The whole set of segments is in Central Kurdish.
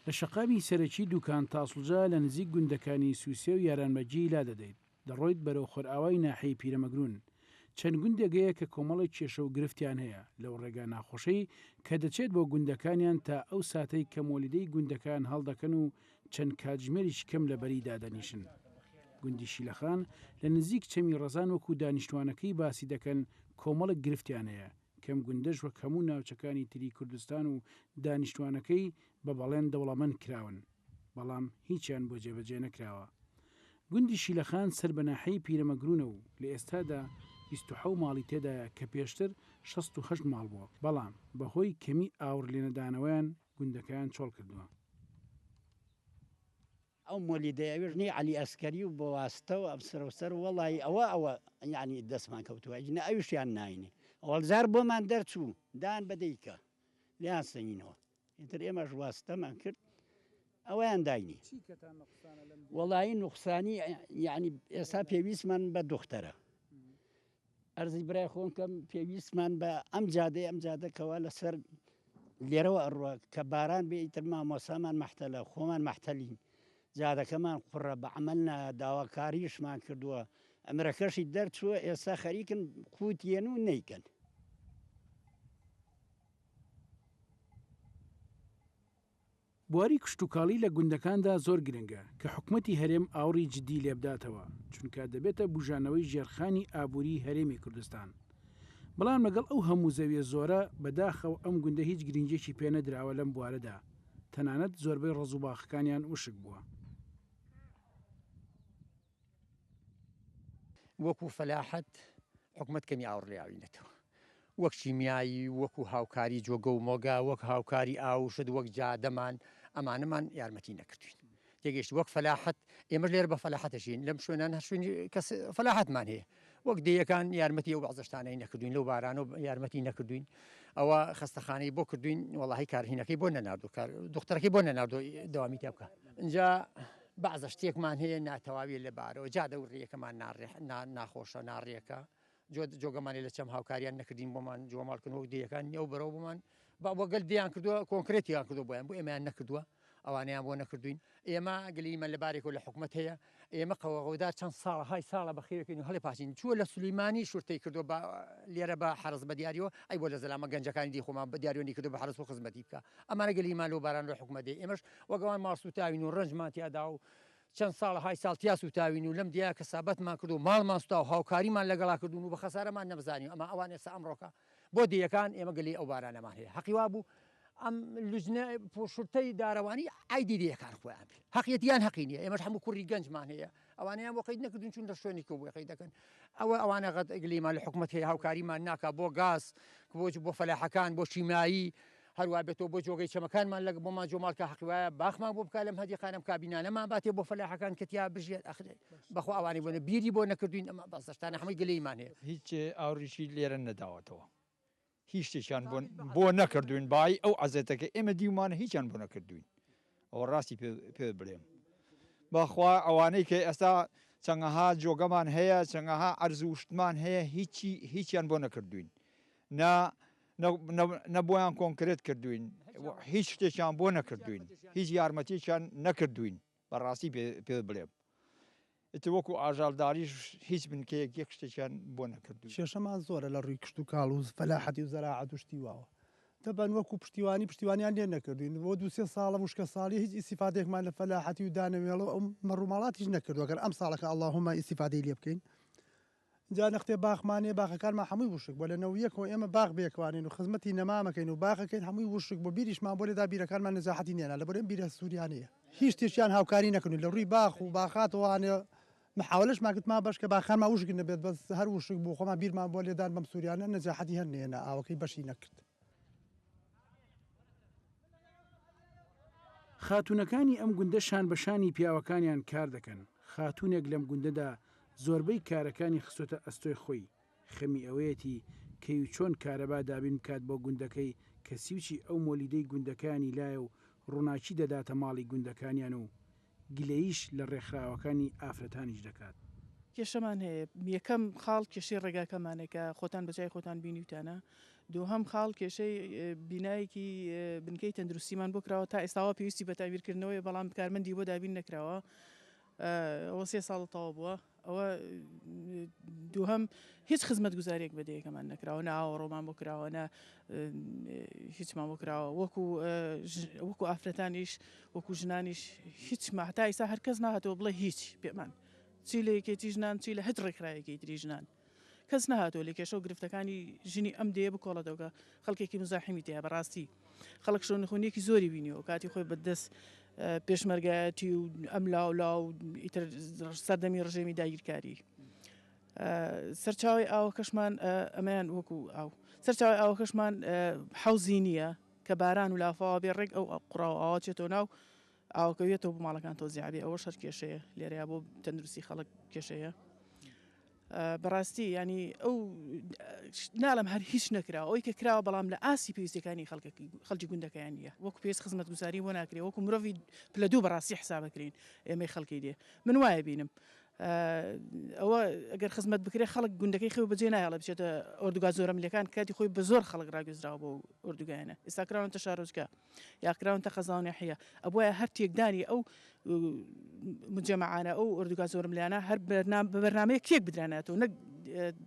لە شەقامی سەرەکی دوکان تاسڵجە لە نزیک گوندەکانی سوسێ و یارانبەگی لادەدەیت، دەڕۆیت بەرەو خۆرئاوای ناحیەی پیرەمەگرون. چەند گوندێک هەیە کە کۆمەڵێک کێشە و گرفتیان هەیە لەو ڕێگا ناخۆشەی کە دەچێت بۆ گوندەکانیان تا ئەو ساتەی کە مۆلیدەی گوندەکان هەڵدەکەن و چەند کاتژمێرێکی کەم لە بەری دادەنیشن. گوندی شیلەخان لە نزیک چەمی ڕەزان وەکو دانیشتوانەکەی باسی دەکەن کۆمەڵێک گرفتیان هەیە کەم گوندەش وەک هەموو ناوچەکانی تری کوردستان و دانیشتوانەکەی بە بەڵێن دەوڵەمەند کراون بەڵام هیچیان بۆ جێبەجێ نەکراوە. گوندی شیلەخان سەر بە ناحیەی پیرەمەگرونە و لە ئێستادا 27 ماڵی تێدایە کە پێشتر 68 ماڵ بووە، بەڵام بەهۆی کەمی ئاوڕلێنەدانەوەیان گوندەکەیان چۆڵ کردووە. ئەو مۆلیدەی ئەوێش نی عەلی ئەسکەری و بە واستە و ئەم سەرەوسەر وەڵی ئەوە ئەوە یانی دەستمان کەوتووە ئەگینا ئەویشیان ناینێ ئەوەڵ جار بۆمان دەرچوو دان بە دەیکە لێیان سەنینەوە ئیتر ئێمەش واستەمان کرد ئەوەیان داینی وەڵایی نوقسانی یعنی ئێستا پێویستمان بە دختەرە ئەرزی برای خۆم کەم پێویستمان بە ئەم جادەی ئەم جادە کەوا لەسەر لێرەوە ئەڕوا کە باران بێ ئیتر مامۆسامان مەحتەلە خۆمان مەحتەلین جادەکەمان قوڕە بە عەمەل نایە داواکاریشمان کردووە ئەمرەکەشی دەرچووە ئێستا خەریکن قوت یەن و نەیکەن. بواری کشتوکاڵی لە گوندەکاندا زۆر گرنگە کە حکومەتی هەرێم ئاوڕی جدی لێبداتەوە، چونکە دەبێتە بوژانەوەی ژێرخانی ئابوری هەرێمی کوردستان. بەڵام لەگەڵ ئەو هەموو زەویە زۆرە، بەداخەوە ئەم گوندە هیچ گرنگیەکی پێنەدراوە لەم بوارەدا، تەنانەت زۆربەی ڕەز و باخەکانیان وشک بووە. وەکو فەلاحەت حکومەت کەمی ئاوڕ لێ ئاوینەتەوە وەک شیمیایی وەکو هاوکاری جۆگە و مۆگە وەک هاوکاری ئاوشت وەک جادەمان ئەمانەمان یارمەتی نەکردوین تێگەیشت وەک فەلاحەت ئێمەش لێرە بە فەلاحەتەژین لەم شوێنان هەر شوێنی کەس فەلاحەتمان هەیە وەک دێیەکان یارمەتی ئەو بەعزەشتانەی نەکردوین لەو بارانە یارمەتی نەکردوین ئەوە خەستەخانەی بۆ کردوین وەڵی کارهینەکەی بۆ نەناردو کار دختەرەکەی بۆ نەناردو دەوامی تیا بکە اینجا بەعزە شتێکمان هەیە ناتەواویە لە بارەوە جادە و ڕێیەکەمان ناخۆشە ناڕێکە جۆگەمانی لە چەم هاوکاریان نەکردین بۆمان جۆماڵکردن وەک دێیەکان ئەو بەرەوە بۆمان با بۆ گەل دیان کردووە کۆنکرێتیان کردو بۆیان بۆ ئێمەیان نەکردووە ئەوانەیان بۆ نەکردوین ئێمە گلیمان لە بارێکەوە لە حکومەت هەیە ئێمە قەوەغەودار چەند ساڵە های ساڵە بەخێوەکەین و هەڵێ پاچین چووە لە سلیمانی شورتەی کردو بە لێرە بە حەرز بە دیاریەوە ئەی بۆ لە زەلامە گەنجەکانی دی خۆمان بە دیاریۆنی کردو بە حەرز و خزمەتی بکە ئەمانە گلیمان لەو باران لە حکومەت دێ ئێمەش وەک ئەوان ماڵ سووتاوین و ڕەنجمان تیادا و چەند ساڵە های ساڵ تیا سووتاوین و لەم دیا کەسابەتمان کرد و ماڵمان سوتا و هاوکاریمان لەگەڵا کردوون و بە خەسارەمان نەبزانی ئەما ئەوان ئێستا ئەمڕۆکە بۆ دێیەکان ئێمە گلەی ئەو بارانەمان هەیە حەقی وابوو ئەم لوجنە شورتەی دارەوانی عیدی دێیەکان خۆیان بێ حەقیەتی یان حەقی نییە ئێمەش هەموو کوڕی گەنجمان هەیە ئەوانەیان بۆ قەید نەکردون چون لە شوێنی کە بۆی قەید دەکەن ئەوە ئەوانە غەد گلیمان لە حکومەت هەیە هاوکاریمان ناکا بۆ گاز بۆ بۆ فەلاحەکان بۆ شیمایی هەروە بێتەوە بۆ جۆگەی چەمەکانمان لەگە بۆمان جۆماڵ کە حەقی وایە باخمان بۆ بکا لەم هەدیقانەم کابینانەمان باتێ بۆ فەلاحەکان کە تیا بژێت ئەخرێ بەخوا ئەوانەی بۆ بیری بۆ نەکردوین ئەمە بەسەشتانە هەمووی گلەیمان هەیە. هیچ ئاوڕیکی لێرە نەداوەتەوە هیچ شتێکیان بۆ بۆ نەکردوین بای ئەو عەزێتەکە ئێمە دیومانە هیچیان بۆ نەکردوین ئەوە ڕاستی پێ پێت بڵێم بەخوا ئەوانەی کە ئێستا چەنگەها جۆگەمان هەیە چەنگەها عەرز و شتمان هەیە هیچی هیچیان بۆ نەکردوین نا نە بۆیان کۆنکرێت کردوین هیچ شتێکیان بۆ نەکردوین هیچ یارمەتیەکیان نەکردوین بەڕاستی پێت بڵێم ئیتر وەکو ئاژەڵداریش هیچ بنکەیەک یەک شتێکیان بۆ نەکردوین. کێشەمان زۆرە لە ڕووی کشتوکاڵ و فەلاحەتی و زەراعەت و شتی واوە تەبەن وەکو پشتیوانی پشتیوانیان لێ نەکردوین بۆ دوو سێ ساڵە وشکە ساڵی هیچ ئیستیفادەیەکمان لە فەلاحەتی و دانەوێڵە و ئەو مەڕوماڵاتیش نەکردوە گەر ئەم ساڵەکە اللهم ئیستیفادەی لێ بکەین جا نەختێ باخمان هەیە باخەکانمان هەمووی وشک بووە لە نەویەکەوە ئێمە باخ بێکوانین و خزمەتی نەمامەکەین و باخەکەین هەمووی وشک بوو بیریشمان بۆ لێدا بیرەکانمان نەزاحەتی نێنا لەبەر ئەم بیرە سووریانەیە هیچ شتێکیان هاوکاری نەکردوین لە ڕووی باخ و باخاتەوانێ محاولەشمان کرد ما بەش کە باخانمان وشک نەبێت بەس هەر وشک بوو خۆمان بیرمان بۆ لێدان بەم سووریانە نەجاحەتی هەر نێنا ئاوەکەی بەشی نەکرد. خاتوونەکانی ئەم گوندە شان بە شانی پیاوەکانیان کار دەکەن، خاتوونێک لەم گوندەدا زۆربەی کارەکانی خستۆتە ئەستۆی خۆی، خەمی ئەوەیەتی کەی و چۆن کارەبا دابین بکات بۆ گوندەکەی کە سیوچی ئەو مۆلیدەی گوندەکەیانی لایە و ڕووناکی دەداتە ماڵی گوندەکانیان و گلەییش لە ڕێکخراوەکانی ئافرەتانیش دەکات. کێشەمان هەیە یەکەم خاڵ کێشەی ڕێگاکەمانە کە خۆتان بە چای خۆتان بینیوتانە دووهەم خاڵ کێشەی بینایەکی بنکەی تەندروستیمان بۆ کراوە تا ئێستاوە پێویستی بە تامیرکردنەوەی بەڵام کارمەندی بۆ دابین نەکراوە ئەوە سێ ساڵ تەواو بووە ئەوە دووهەم هیچ خزمەتگوزاریەک بە دێیەکەمان نەکراوە نە ئاوەڕۆمان بۆ کراوە نە هیچمان بۆ کراوە وەکو وەکو ئافرەتانیش وەکو ژنانیش هیچ هەتا ئیسا هەرکەس نهاتەوە بڵێ هیچ پێمان چی لە یەکێتی ژنان چی لە هەچ ڕێکخراوێکی تری ژنان کەس نەهاتووە لە کێشە و گرفتەکانی ژنی ئەم دێیە بکۆڵێتەوە کە خەڵکێکی مزاحیمی تێیە بەڕاستی خەڵک شەونخونیەکی زۆری بینیوە کاتی خۆی بە دەست پێشمەرگایەتی و ئەم لاو لاو ئیتر سەردەمی ڕژێمی داگیرکاری سەرچاوی ئاوەکەشمان ئەمەیان وەکو ئاو سەرچاوی ئاوەکەشمان حەوزی نییە کە باران و لافاوە بێ ڕێک ئەو قوڕاو ئاوە چێتەوە ناو ئاوەکە یەتەوە بۆ ماڵەکان تۆزیع بێ ئەوەش هەر کێشەیە لێرەیا بۆ تەندروستی خەڵک کێشەیە بەڕاستی ینی ئەو ناڵم هەر هیچ نەکراوە ئەوی کە کراوە بەڵام لە ئاسی پێویستەکانی خەڵکی گوندەکەیان نیە وەکو پێویست خزمەتگوزاری بۆ ناکرێ وەکو مرۆڤی پلە دوو بەڕاستی حسابەکرین ئێمەی خەڵکی دێ من وایە بینم ئەوە ئەگەر خزمەت بکرێ خەڵک گوندەکەی خۆی بەجێ نایەڵێ بچێتە ئۆردوگا زۆرەملەکان کاتی خۆی بە زۆر خەڵک ڕاگوێزراوە بۆ ئۆردوگایانە ئێستا کراونەتە شارۆچکە یا کراونەتە قەزا و ناحیە ئەبوایە هەر تێکدانی ئەو مجەمەعانە ئەو ئۆردوگا زۆرملیانە هەر بە بەرنامەیەک تێک بدرانێتەوە نەک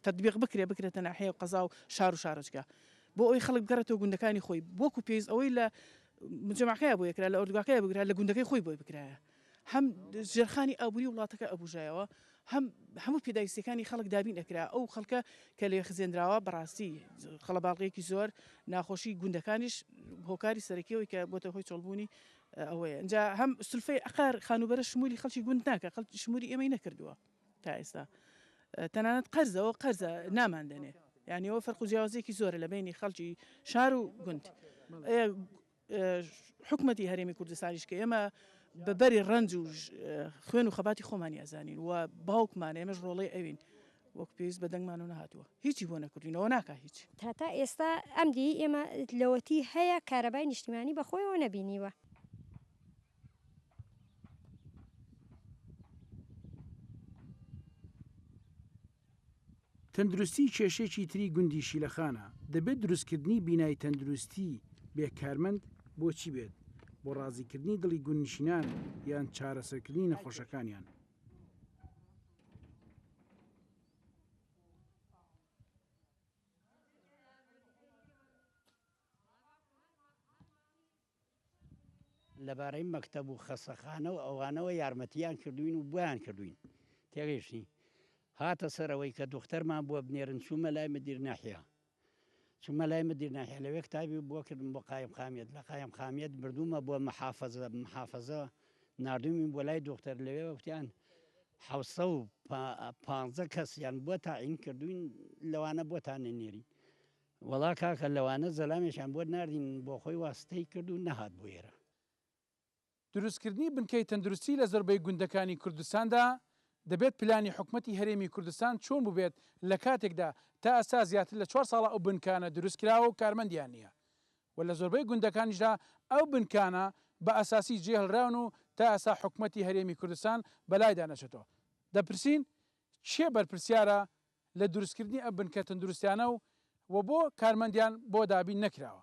تەتبیق بکرێ بکرێتە ناحیە و قەزا و شار و شارۆچکە بۆ ئەوەی خەڵک بگەڕێتەوە گوندەکانی خۆی وەکو پێویست ئەوەی لە مجەمەعەکەیا بۆی کرا لە ئۆردوگاکەیا بکرا لە گوندەکەی خۆی بۆی بکرایە هەم ژێرخانی ئابووری وڵاتەکە ئەبوژایەوە هەم هەموو پێداویستیەکانی خەڵک دابین ئەکرا ئەو خەڵکە کە لێ خزێنراوە بەڕاستی قەڵەباڵغیەکی زۆر ناخۆشی گوندەکانیش هۆکاری سەرەکیەوەی کە بۆتە هۆی چۆڵبوونی ئەوەیە ئینجا هەم سولفەی عقار خانووبەرە شمولی خەڵکی گوند ناکە خەڵکی شمولی ئێمەی نەکردووە تا ئێستا تەنانەت قەرزەوە قەرزە نامان دەنێ یعنی ئەوە فەرق و جیاوازیەکی زۆرە لە بینی خەڵکی شار و گوند حکومەتی هەرێمی کوردستانیش کە ئێمە بە بەری ڕەنج و خوێن و خەباتی خۆمانی ئەزانین و باوکمان ئێمەش ڕۆڵەی ئەوین وەک پێویست بە دەنگمانەوە نەهاتووە هیچی بۆ نەکردوینەوە ناکا هیچ. هەتا ئێستا ئەم دێیەی ئێمە لەوەتی هەیە کارەبای نیشتیمانی بە خۆیەوە نەبینیوە. تەندروستی کێشەیەکی تری گوندی شیلەخانە، دەبێت دروستکردنی بینای تەندروستی بێ کارمەند بۆچی بێت؟ بۆ ڕازیکردنی دڵی گوندنشینان یان چارەسەرکردنی نەخۆشەکانیان؟ لەبارەی مەکتەب و خەسەخانە و ئەوانەوە یارمەتیان کردوین و بۆیان کردوین تێگەیشتنی هاتە سەرەوەی کە دختەرمان بۆ بنێرن چوومە لای مدیر ناحیە چوومە لای مدیر ناحیە لەوێ کتابی بۆ کردم بۆ قایم قامیت لە قایم قامیت بردوومە بۆ محافظە محافظە ناردوومی بۆ لای دختەر لەوێ وتیان حوسە و پانزە کەسیان بۆ تاعین کردوین لەوانە بۆتان نێرین وەڵا کاکە لەوانە زەلامێکیان بۆ ناردین بۆخۆی واسیتەی کرد و نەهات بۆ ئێرە. دروستکردنی بنکەی تەندروستی لە زۆربەی گوندەکانی کوردستاندا، دەبێت پلانی حکومەتی هەرێمی کوردستان چۆن بووبێت لە کاتێکدا تا ئێستا زیاتر لە چوار ساڵە ئەو بنکانە دروستکراوە و کارمەندیان نییە و لە زۆربەی گوندەکانیشدا ئەو بنکانە بە ئەساسی جێهێڵراون و تا ئێستا حکومەتی هەرێمی کوردستان بەلایدا نەچۆتەوە. دەپرسین کێ بەرپرسیارە لە دروستکردنی ئەم بنکە تەندروستیانە و و بۆ کارمەندیان بۆ دابین نەکراوە.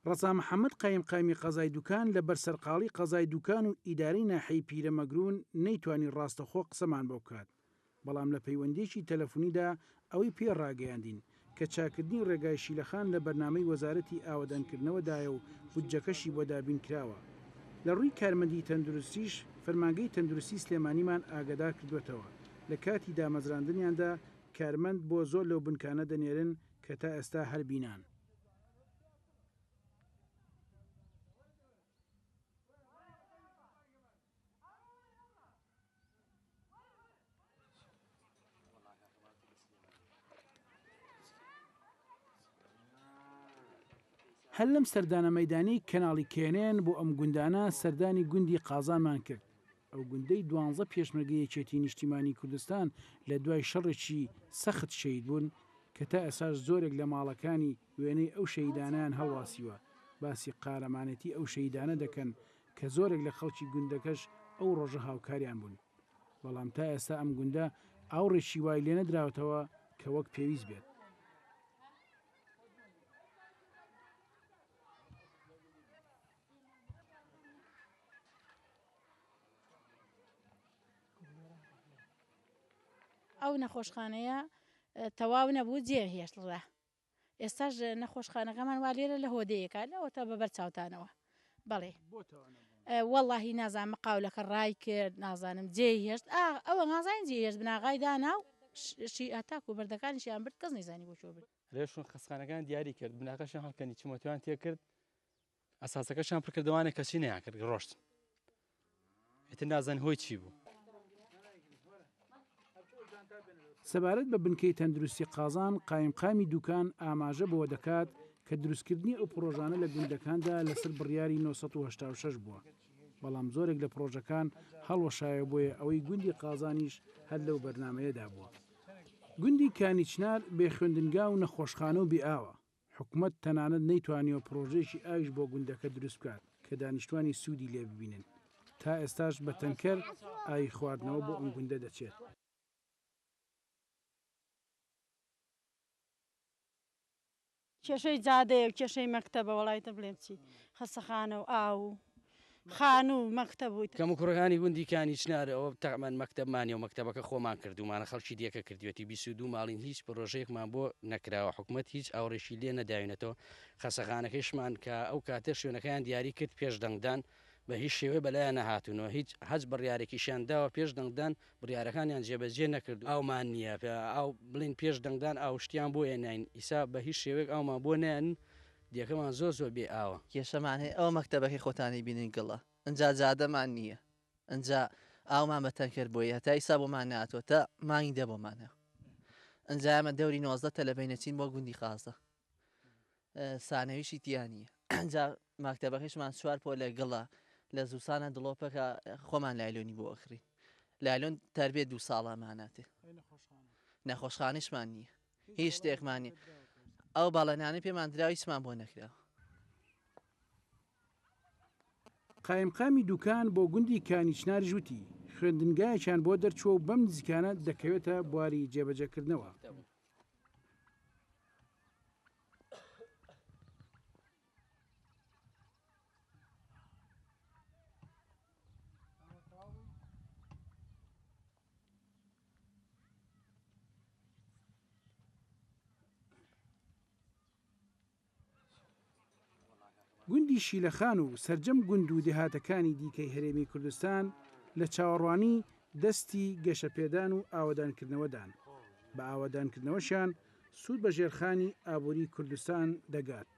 ڕەزا محەمەد قایمقامی قەزای دوکان لە بەر سەرقاڵی قەزای دوکان و ئیدارەی ناحیەی پیرەمەگرون نەیتوانی ڕاستەخۆ قسەمان بۆ بکات بەڵام لە پەیوەندییەکی تەلەفونیدا ئەوەی پێ ڕاگەیاندین کە چاککردنی ڕێگای شیلەخان لە بەرنامەی وەزارەتی ئاوەدانکردنەوەدایە و بودجەکەشی بۆ دابین کراوە. لە ڕووی کارمەندی تەندروستیش فەرمانگەی تەندروستی سلێمانیمان ئاگادار کردووەتەوە لە کاتی دامەزراندنیاندا کارمەند بۆ زۆر لەو بنکانە دەنێرن کە تا ئێستا هەر بینان. هەر لەم سەردانە مەیدانیەی کەناڵی کێنێن بۆ ئەم گوندانە سەردانی گوندی قازانمان کرد، ئەو گوندەی دوانزە پێشمەرگەی یەکێتی نیشتیمانی کوردستان لە دوای شەڕێکی سەخت شەهید بوون، کە تا ئێستاش زۆرێک لە ماڵەکانی وێنەی ئەو شەهیدانەیان هەڵواسیوە، باسی قارەمانێتی ئەو شەهیدانە دەکەن کە زۆرێک لە خەڵکی گوندەکەش ئەو ڕۆژە هاوکاریان بوون. بەڵام تا ئێستا ئەم گوندە ئاوڕێکی وای لێنەدراوەتەوە کە وەک پێویست بێت. ئەو نەخۆشخانەیە تەواو نەبوو جێ هێشتڵرا ئێستاش نەخۆشخانەکەمان وا لێرە لە هۆدەیەکە لەوەتە بەبەر چاوتانەوە بەڵێ وەڵاهی نازانم مقاولەکە ڕای کرد نازانم جێی هێشت ئا ئەوە نازانین جێی هێشت بناغای دانا و شی هەتاکو بەردەکانیشیان برد کەس نەیزانی بۆ کوێ برد. لێ شوون خەستخانەکان دیاری کرد بناغەشیان هەڵکەنی چمەتویان تێکرد ئەساسەکەشیان پڕ کردەوانێ کەچی نەیان کرد ڕۆشتن ئیتر نازانین هۆی چی بوو. سەبارەت بە بنکەی تەندروستی قازان، قایمقامی دوکان ئاماژە بەوە دەکات کە دروستکردنی ئەو پڕۆژانە لە گوندەکاندا لەسەر بڕیاری 986 بووە، بەڵام زۆرێک لە پڕۆژەکان هەڵوەشایەوە بۆیە ئەوەی گوندی قازانیش هەر لەو بەرنامەیەدا بووە. گوندی کانیچنار بێ خوێندنگا و نەخۆشخانە و بێ ئاوە، حکومەت تەنانەت نەیتوانیوە پڕۆژەیەکی ئاویش بۆ گوندەکە دروست بکات کە دانیشتوانی سوودی لێ ببینن، تا ئێستاش بە تەنکەر ئاوی خواردنەوە بۆ ئەم گوندە دەچێت. کێشەی جادەیە و کێشەی مەکتەبە وەڵا ئیتر بڵێم چی خەستەخانە و ئاو و خانوو و مەکتەب و. کەموکوڕەکانی گوندی کانی چنار ئەوە تەعمەن مەکتەبمان نیە و مەکتەبەکە خۆمان کردوومانە خەڵکی دیەکە کردوێتی 22 ماڵین هیچ پرۆژەیەکمان بۆ نەکراوە حکومەت هیچ ئاوڕێکی لێ نەداوینەتەوە خەسەخانەکەیشمان کە ئەو کاتە شوێنەکەیان دیاری کرد پێش دەنگدان بە هیچ شێوەی بەلایان نەهاتوونەوە هیچ هەچ بڕیارێکیشیان داوە پێش دەنگدان بڕیارەکانیان جێبەجێ نەکرد ئاومان نییە ئاو بڵین پێش دەنگدان ئاو شتیان بۆ هێناین ئیسا بە هیچ شێوەیەک ئاومان بۆ نایەن دێکەمان زۆر زۆر بێ ئاوە. کێشەمان هەیە ئەوە مەکتەبەکەی خۆتانی بینین گڵە ئنجا جادەمان نییە ئنجا ئاومان بە تەنکەر بۆیە هەتا ئیسا بۆمان نەهاتووە تا مانگی دە بۆمان هەیە ئنجا ئێمە دەوری 19 تەلەبەی نەچین بۆ گوندی قازە سانەویشی تیا نییە ئنجا مەکتەبەکەشمان چوار پۆلە گڵە لە زووسانە دڵۆپەکە خۆمان لایلۆنی بۆ ئەکڕین لایلۆن تەربێ دوو ساڵە ماناتێ نەخۆشخانەشمان نییە هیچ شتێکمان نییە ئەو بەڵێنانەی پێمان درا هیچمان بۆ نەکراوە. قایمقامی دوکان بۆ گوندی کانیچناریش وتی، خوێندنگایەکیان بۆ دەرچووە و بەم نزیکانە دەکەوێتە بواری جێبەجێکردنەوە. گوندی شیلەخان و سەرجەم گوند و دێهاتەکانی دیکەی هەرێمی کوردستان لە چاوەڕوانی دەستی گەشەپێدان و ئاوەدانکردنەوەدان، بە ئاوەدانکردنەوەشیان سوود بە ژێرخانی ئابووری کوردستان دەگات.